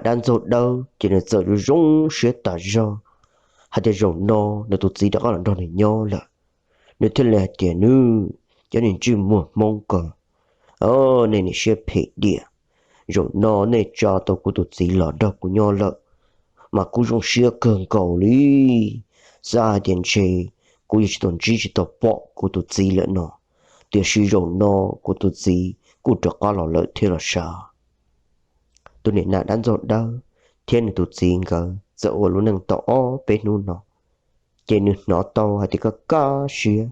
dab ntxaug dawb ces nws txawm zoo zoo siab tas zog hais tias zaum no nws tus txiv rov qab los nrog nws nyob lawm. Nws thiaj li hais tias, Nws, cov niag ntsej muag Hmoob ko, nej niag siab phem diam, zaum no nej tsa tau kuv tus txiv los nrog kuv nyob lawm, mas kuv zoo siab kawg nkaus li. Xav hais tias ntshe kuv yuav tsis tau ntsib tsis tau pom kuv tus txiv lawm no, tiam sis zaum no kuv tus txiv kuj rov qab los lawm thiab los sav. Tus niam nas dab ntxaug dawb thiab nws tus txiv nkawd txawm ua lub neej tau ob peb hnub no, ces nws hnov tau hais tias kaj kaj siab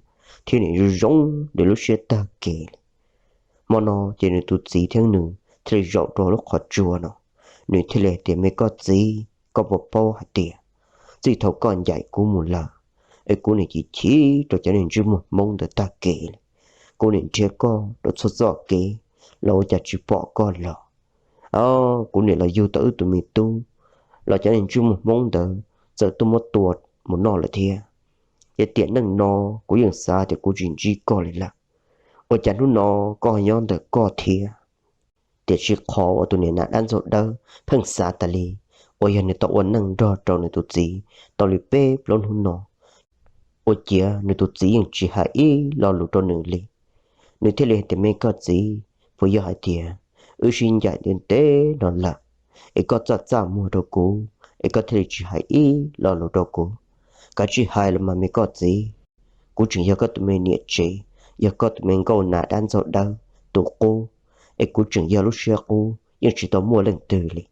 thiab nim zoo zoo nws lub siab tag kev li. Hmo no ces nws tus txiv thiab nws thiaj li zaum rau lub qhov tsua no, nws thiaj li hais tias, Me koj txiv, koj puas paub hais tias txij thaum koj ncaim kuv mus lawm, es kuv nim chim chim rau cov niag ntsej muag Hmoob ntawd tag kev li. Kuv nim nrhiav koj rau txhua txoj kev los ua cas tsis pom koj los. Kuv nim los yug tau wb tus me tub los cov niag ntsej muag Hmoob ntawd txawm tuaj muab tua mus noj lawm thiab. Ces tiam neej no kuv yeej xav tias kuv tsis ntsib koj li lawm, ua cas hnub no koj ho nyob ntawm koj thiab? Tiam sis qhov uas tus niam nas dab ntxaug dawb pheej xav tas li, uas yog nws tau ua neej nrog rau nws tus txiv tau li peb plaub hnub no, ua ciav nws tus txiv yeej tsis hais ib lo lus rau nws li. Nws thiaj li hais tias, Me koj txiv, puas yog hais tias wb sib ncaim ntev ntev no lawm, es koj txaj txaj muag rau kuv es koj thiaj li tsis hais ib lo lus rau kuv? Kav tsij hais los mas me koj txiv. Kuv tseem yog koj tus me niam tsev, yog koj tus me nkauj nas dab ntxaug dawb tus qub, es kuv tseem yog lub siab qub yeej tsis tau muaj leej twg li.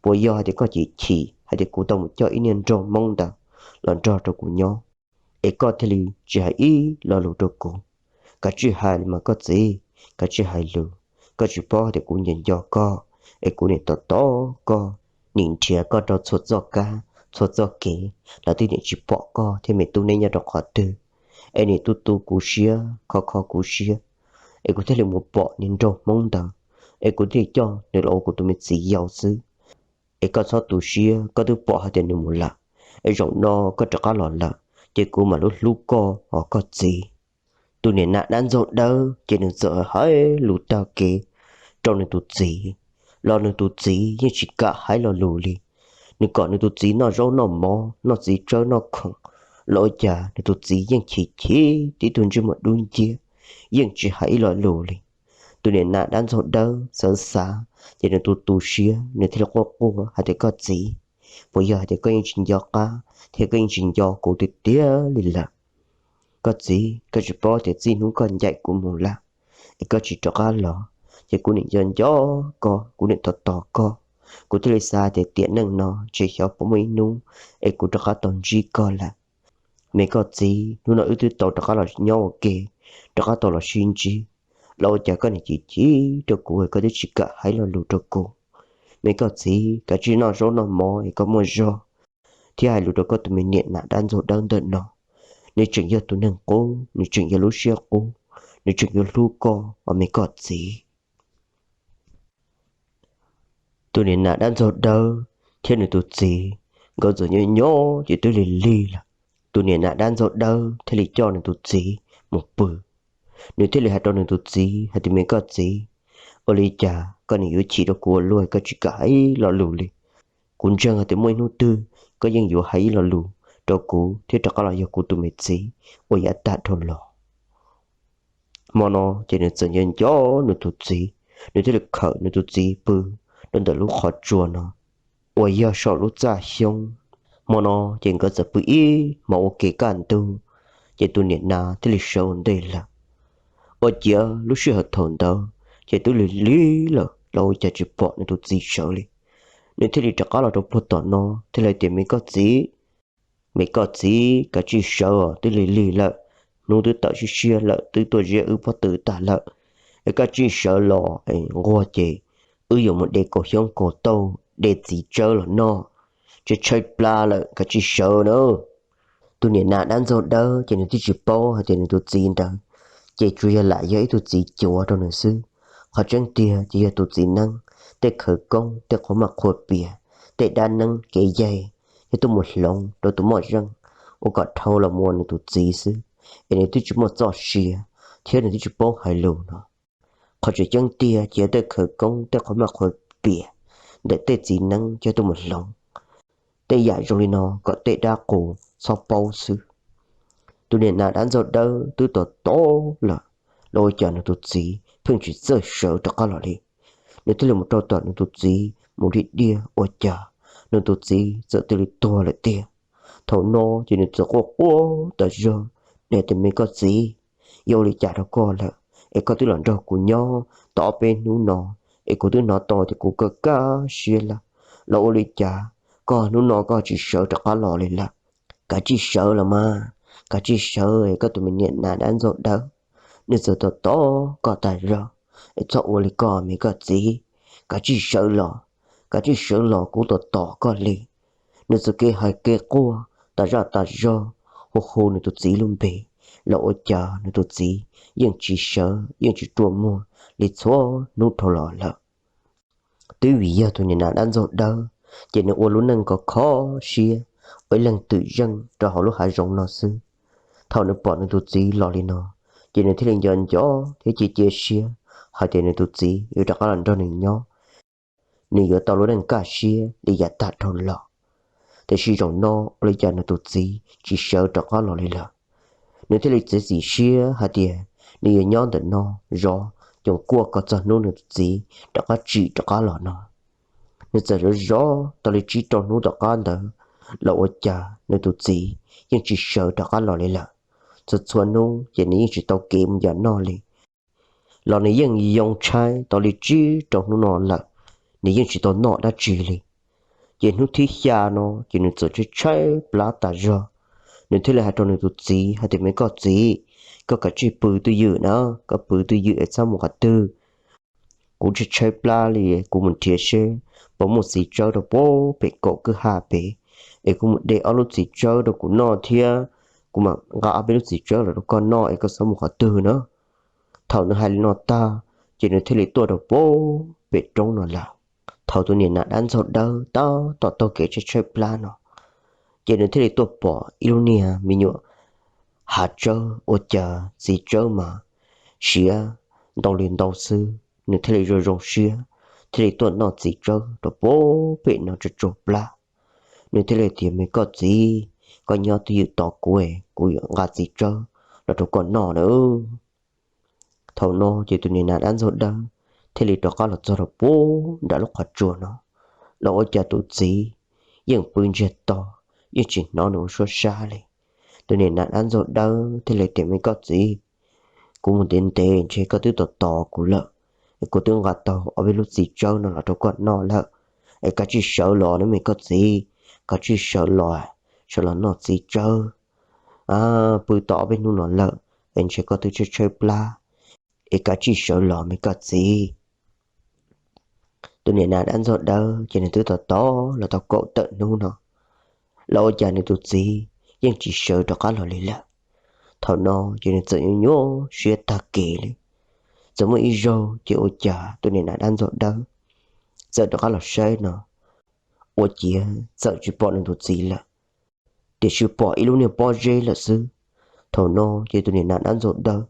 Puas yog hais tias koj chim chim hais tias kuv tau mus coj ib niag nraug Hmoob ntawd los nrog rau kuv nyob, es koj thiaj li tsis hais ib lo lus rau kuv? Kav tsij hais los mas koj txiv, kav tsij hais lus. Koj tsis paub hais tias kuv nco nco koj, es kuv nim tos tos koj, nim nrhiav koj rau txhua txoj kab txhua txoj kev los twb nim tsis pom koj thiab me tub neb nyob rau qhov twg, es nim tu tu kuv siab kho kho kuv siab, es kuv thiaj li mus pom niag nraug Hmoob ntawd, es kuv thiaj li coj nws los ua kuv tus me txiv yau xwb. Es koj txhob tu siab, koj twb pom hais tias nws mus lawm, es zaum no koj rov qab los lawm, ces kuv mam lub hlub koj os koj txiv. Tus niam nas dab ntxaug dawb ces nws txawm hais lus taug kev rau nws tus txiv, los nws tus txiv yeej tsis kam hais lo lus li. Nws kom nws tus txiv noj zaub noj mov noj txiv tsawb noj khoom los ua cas nws tus txiv yeej chim chim tib tug ntsej muag dub nciab, yeej tsis hais ib lo lus li. Tus niam nas dab ntxaug dawb xav xav ces nws tu tu siab, nws thiaj li quaj quaj hais tias, Koj txiv, puas yog hais tias koj yeej tsis nco qab thiab koj yeej tsis nco kuv tiag tiag li lawm? Koj txiv, koj tsis paub tias txij hnub koj ncaim kuv mus lawm, es koj tsis rov qab los, ces kuv nim nco nco koj, kuv nim tos tos koj. Kuv thiaj li xav tias tiam neej no ntshe xyov puas muaj ib hnub es kuv rov qab tau ntsib koj lawm. Me koj txiv, hnub no wb twb tau rov qab los nyob ua ke, rov qab tau los sib ntsib, los ua cas koj nim chim chim rau kuv es koj twb tsis kam hais lo lus rau kuv? Me koj txiv, kav tsij noj zaub noj mov es koj muaj zog, thiab hais lus rau koj tus me niam nas dab ntxaug dawb ntawm no. Nws tseem yog tus neeg qub, nws tseem yog lub siab qub, nws tseem yuav hlub koj os me koj txiv. Tus niam nas dab ntxaug dawb thiab nws tus txiv nkawd txawm nyob nyob ces twb lig lig lawm. Tus niam nas dab ntxaug dawb thiaj li coj nws tus txiv mus pw. Nws thiaj li hais rau nws tus txiv hais tias, Me koj txiv, ua li cas koj nim yuav chim rau kuv ua luaj, koj tsis kam hais ib lo lus li? Kuv ntseeg hais tias muaj ib hnub twg koj yeej yuav hais ib lo lus rau kuv thiab rov qab los yog kuv tus me txiv ua yav tag dhau los. Hmo no ces nws txawm nco nco nws tus txiv, nws thiaj li khawm nws tus txiv pw rau ntawm lub qhov tsua no uas yog saum lub txaj xyoob. Hmo no ces nkawd txawm pw ib hmos ua ke kaj ntug, ces tus niam nas thiaj li sawv ua ntej lawm. Ua ciav lub sij hawm thaum ntawd ces twb lig lig lawm los ua cas tsis pom nws tus txiv sawv li. Nws thiaj li rov qab los rau puag tom no thiaj li tias, Me koj txiv, me koj txiv, kav tsij sawv os, twb lig lig lawm, hnub twb tawm siab siab lawm, twb tuaj ziab wb pob tw tag lawm, es koj tsij sawv los nquag ces wb yuav mus de kaus xyoob kaus tauj, de txiv tsawb los noj, tshaib tshaib plab lawm, kav tsij sawv na. Tus niam nas dab ntxaug dawb ces nws twb tsis paub hais tias nws tus txiv ntawd ces tsuas yog lam yog ib tug txiv cuav rau nws xwb. Qhov tseeb tiag ces yog tus txiv neeb, tej khawv koob, tej qhua maj qhua pias, tej dab neeb kev yaig, yog tuaj mus hloov rau tus moj zeej ua kom dhau los mus ua nws tus txiv xwb, es nws twb tsis muaj txoj sia thiab nws twb tsis paub hais lus no. Qhov tseem ceeb tiag ces yog tej khawv koob, tej qhua maj qhua pias, ntawm tej txiv neeb coj tuaj mus hloov tej yam zoo li no kom tej dab qus txhob paub xwb. Tus niam nas dab ntxaug dawb twb tos tos lawm, los ua cas nws tus txiv pheej tsis txawj sawv rov qab los li. Nws thiaj li mus rau tom nws tus txiv mus diaj diaj ua cas nws tus txiv txawm cia li tuag lawm tiag. Thaum no ces nws txawm quaj quaj tas zog, tias, Me koj txiv, yog ua li cas rau koj lawm es koj twb los nrog kuv nyob tau ob peb hnub no, es kuv twb hnov tau tias kuv kaj kaj siab lawm, los ua li cas koj hnub no koj tsis sawv rov qab los li lawm? Kav tsij sawv los mas, kav tsij sawv es koj tus me niam nas dab ntxaug dawb, nws txawm tos tos koj tas zog, es txhob ua li koj me koj txiv, kav tsij sawv los, kav tsij sawv los kuv tos tos koj li. Nws txawm kev hais kev quaj tas zaj tas zog, hu hu nws tus txiv lub npe, los ua cas nws tus txiv yeej tsis sawv yeej tsis rua muag li txhua hnub dhau los lawm. Twb vim yog tus niam nas dab ntxaug dawb, ces nws ua lub neej khov kho siab, ua ib leeg twm zeej rau hauv lub hav zoov no xwb. Thaum nws pom nws tus txiv los li no, ces nws thiaj li nco nco thiab cia cia siab hais tias nws tus txiv yuav rov qab los nrog nws nyob, nws yuav tau lub neej kaj siab li yav tag dhau los. Tiam sis zaum no ua li cas nws tus txiv tsis sawv rov qab los li lawm. Nws thiaj li txiav txim siab hais tias nws yuav nyob ntawm no zov, ces kuaj kom txog hnub nws tus txiv rov qab tsim rov qab los no. Nws txawm zov zov tau li tsib rau hnub tom qab ntawd, los ua cas nws tus txiv yeej tsis sawv rov qab los li lawm. Txhua txhua hnub ces nws yeej tsis tau kev mus yos noj li. Los nws yeej yoo tshaib tau li tsib rau hnub no lawm, nws yeej tsis tau noj dab tsi li. Ces hnub thib xya no ces nws txawm tshaib tshaib plab tas zog. Nws thiaj li hais rau nws tus txiv hais tias, Me koj txiv, koj kav tsij pw twj ywm na, koj pw twj ywm es txhob mus qhov twg. Kuv tshaib tshaib plab li, kuv mus nrhiav seb puas muaj txiv tsawb rau puag pem kaum kwj ha pem, es kuv mus de ob lub txiv tsawb rau kuv noj thiab, kuv mam nqa ob peb lub txiv tsawb los rau koj noj es koj txhob mus qhov twg na. Thaum nws hais li no tag, ces nws thiaj li tuaj rau puag pem roob no lawm. Thaum tus niam nas dab ntxaug dawb tab tom taug kev tshaib tshaib plab no, ces nws thiaj li tuaj pom ib lub niag me nyuam hav tsawb ua cas txiv tsawb mas siav ntau li ntau xwb. Nws thiaj li zoo zoo siab, thiaj li tuaj noj txiv tsawb rau puag pem no tsuag tsuag plab. Nws thiaj li tias, Me koj txiv, koj nyob twj ywm tos kuv, kuv yuav nqa txiv tsawb los rau koj noj na. Thaum no ces tus niam nas dab ntxaug dawb thiaj li rov qab los txog rau puag nram lub qhov tsua no, los ua cas tus txiv yeej pw ntsiag to, yeej tsis hnov nws ua suab sab li. Tus niam nas dab ntxaug dawb thiaj li tias, Me koj txiv, kuv mus ntev ntev ntshe koj twb tos tos kuv lawm, es kuv twb nqa tau ob peb lub txiv tsawb no los rau koj noj lawm, es kav tsij sawv los na me koj txiv, kav tsij sawv los, sawv los noj txiv tsawb. Pw tau ob peb hnub no lawm, es ntshe koj twb tshaib tshaib plab, es kav tsij sawv los me koj txiv. Tus niam nas dab ntxaug dawb ces nws twb tos tos los tau kaum tawm hnub no, los ua cas nws tus txiv yeej tsis sawv rov qab los li lawm. Thaum no ces nws txawm nyuaj nyuaj siab tag kev li. Txawm muaj ib zaug ces ua cas tus niam nas dab ntxaug dawb txawm rov qab los saib no, ua ciav txawm tsis pom nws tus txiv lawm, tiam sis pom ib lub niag pob zeb lawm xwb. Thaum no ces tus niam nas dab ntxaug dawb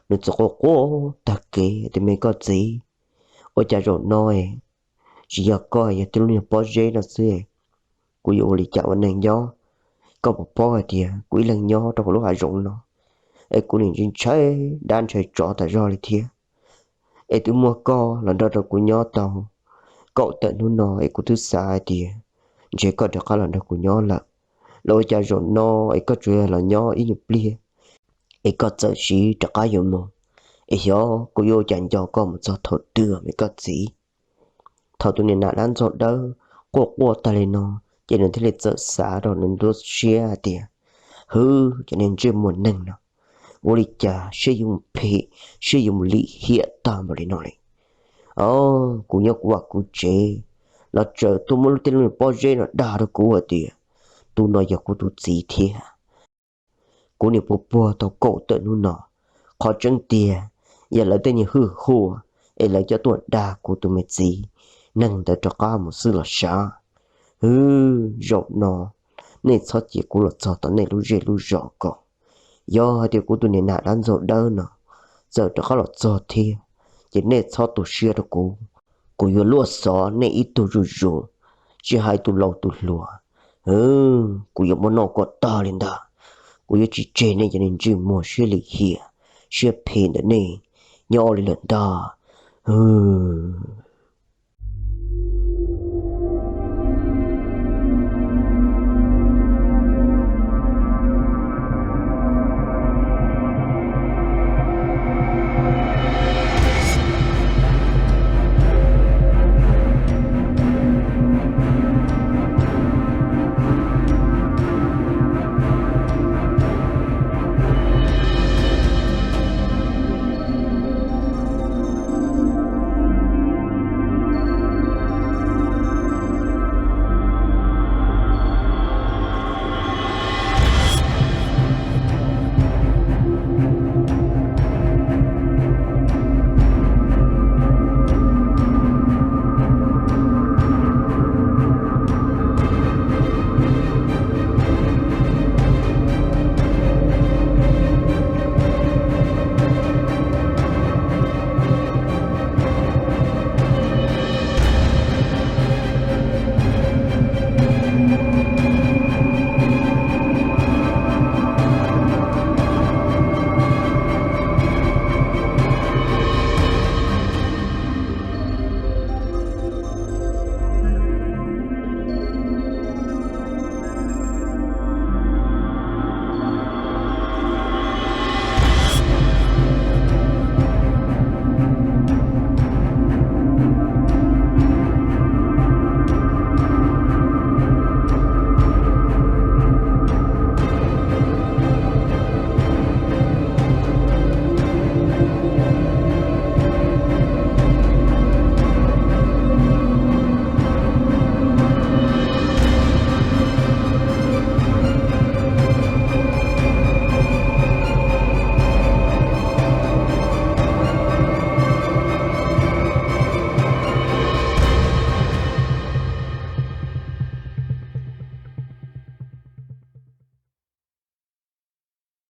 nws txawm quaj quaj tag kev tias, Me koj txiv, ua cas zaum no tsis yog koj, yog tib lub niag pob zeb no xwb, kuv yuav ua li cas ua neej nyob? Koj puas paub hais tias kuv ib leeg nyob rau hauv lub hav zoov no, es kuv nim ntshai dab ntshai tsov tas zog li thiab. Es twb muaj koj los nrog rau kuv nyob tau kaum tawm hnub no es kuv twb xav hais tias ntshe koj rov qab los nrog kuv nyob lawm, los ua cas zaum no es koj tsuas yog los nyob ib nyuag pliag es koj txawm siv rov qab yuav mus, es xyov kuv yuav ua cas nco koj mus txog thaum twg me koj txiv. Thaum tus niam nas dab ntxaug dawb quaj quaj tag li no, ces nws thiaj li txawm xav rau nws lub siab hais tias, Hwv, cov niag ntsej muag neeg no, ua li cas siab yuav mus phem, siab yuav mus lim hiam tag npaum li no li. Os, kuv nyob kuv vaj kuv tsev, los txawm tuaj muab lub tej lub niag pob zeb no dag rau kuv hais tias tus no yog kuv tus txiv thiab. Kuv nim puas puag tau kaum tawm hnub no, qhov tseeb tiag yog lawv tej niag hwj huam es lawv coj tuaj dag kuv tus me txiv neeg ntawd rov qab mus xwb los sav. Hwv, zaum no nej txhob cia kuv los txog tom nej lub zej lub zos ko. Yog hais tias kuv tus niam nas dab ntxaug dawb no txawm rov qab los txog thiab, ces nej txhob tu siab rau kuv. kuv yuav luaj xov nej ib tug zuj zus, tsis hais tus laus tus hluas, kuv yuav muab noj kom tag li ntag. Kuv yuav tsis tseg nej cov niag ntsej muag siab lim hiam siab phem ntawm nej nyob li lawm ntag.